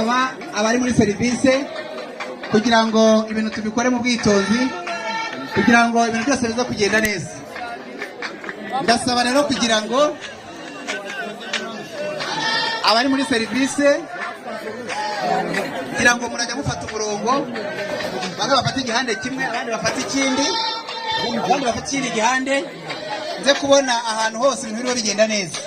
Ndasaba abari muri serivisi kugira ngo ibintu tubikore mu bwitonzi, kugira ngo ibintu byose bize kugenda neza. Ndasaba rero kugira ngo abari muri serivisi, kugira ngo murajya mufata umurongo, bamwe bafata igihande kimwe, abandi bafata ikindi, abandi bafata ikindi gihande, nze kubona ahantu hose ibintu biriho bigenda neza.